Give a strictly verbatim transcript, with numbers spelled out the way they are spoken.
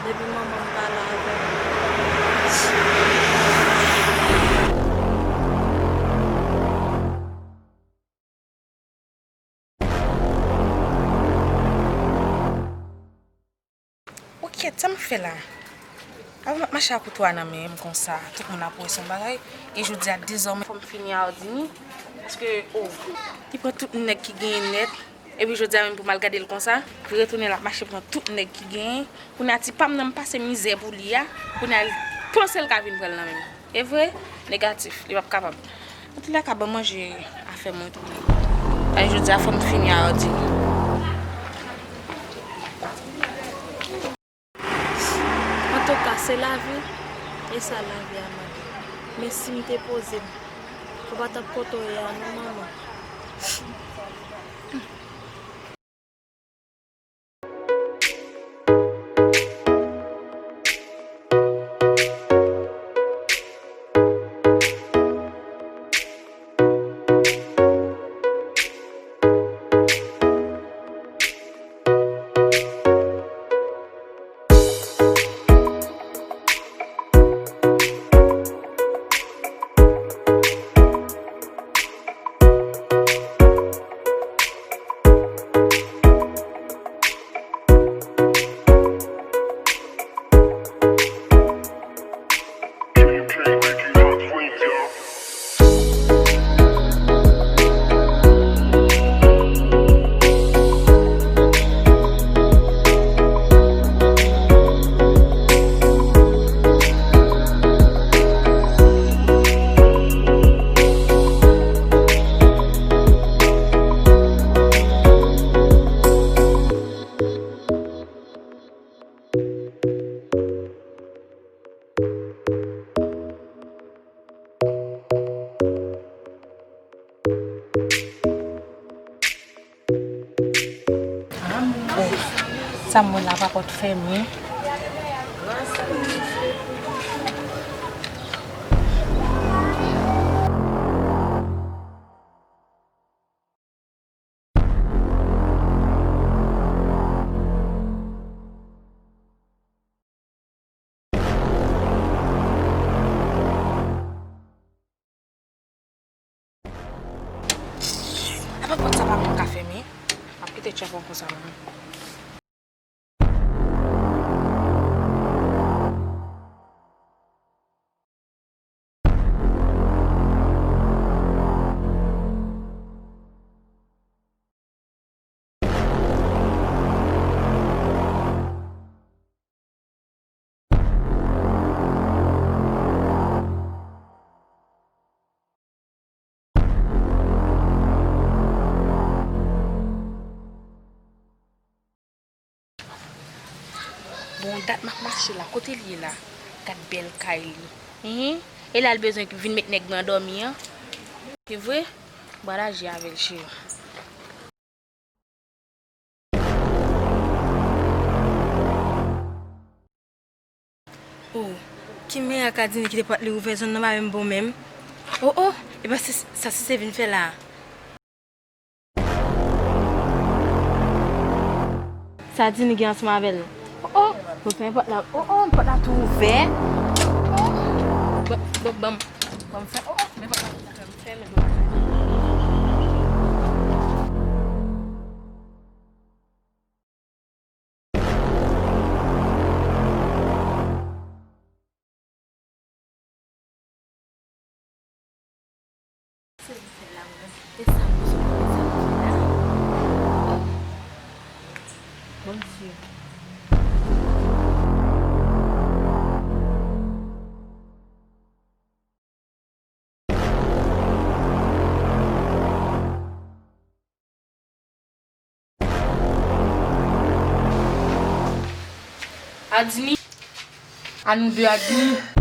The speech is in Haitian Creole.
Depi manman m pale avè m. O kèt, sa m ap fè la? Avan m ap mache ak kouto a nan men m konsa, tout moun ap wè se yon bagay. E jodi a dezòmè fò m fini a Aldini. Paske, o, li pran tout nèg ki genyen nèt. Epi jodi a menm pou m al gade l konsa, li retounen l ap mache pran tout nèg ki genyen. Kounye a ti pa m nan m pase mizè pou li a, kounye a l panse l ka vin pran l nan men m. E vre, negatif, li p ap kapab. Antoulèka, ban m ranje afè mwen tou. Ay, jodi a fò m fini a Aldini. Antouka, se lavi, e sa lavi a mande. Men si m te poze m, ou pa t ap kote w ye a non, manman. Oh, sa m wè la pa pòt fèmen. Apa pòt sa pa konn ka fèmen? M ap kite tchèp an konsa menm. Bon, dat m ap mache la. Kote l ye la? Gad bèl kay li. Hen? E la l bezwen vin met nèg nan dòmi an? Se vre? Bwalaje avè l, cheri. Oh, ki meyè Kadini kite pòt li ouvè, zòn nan pa menm bon menm. Oh, oh, epa se sa Sise vin fè la a. Sa Dini gen ansanm avè l? Oh, oh, bon, fè pòt la. Oh, oh, pòt la tou ouvè. Oh, oh. Bon, bon, ban m, ban m fè, oh, oh, men pòt la tou ouvè, m fèmen. Bondye. Adini. A nou de, Adini.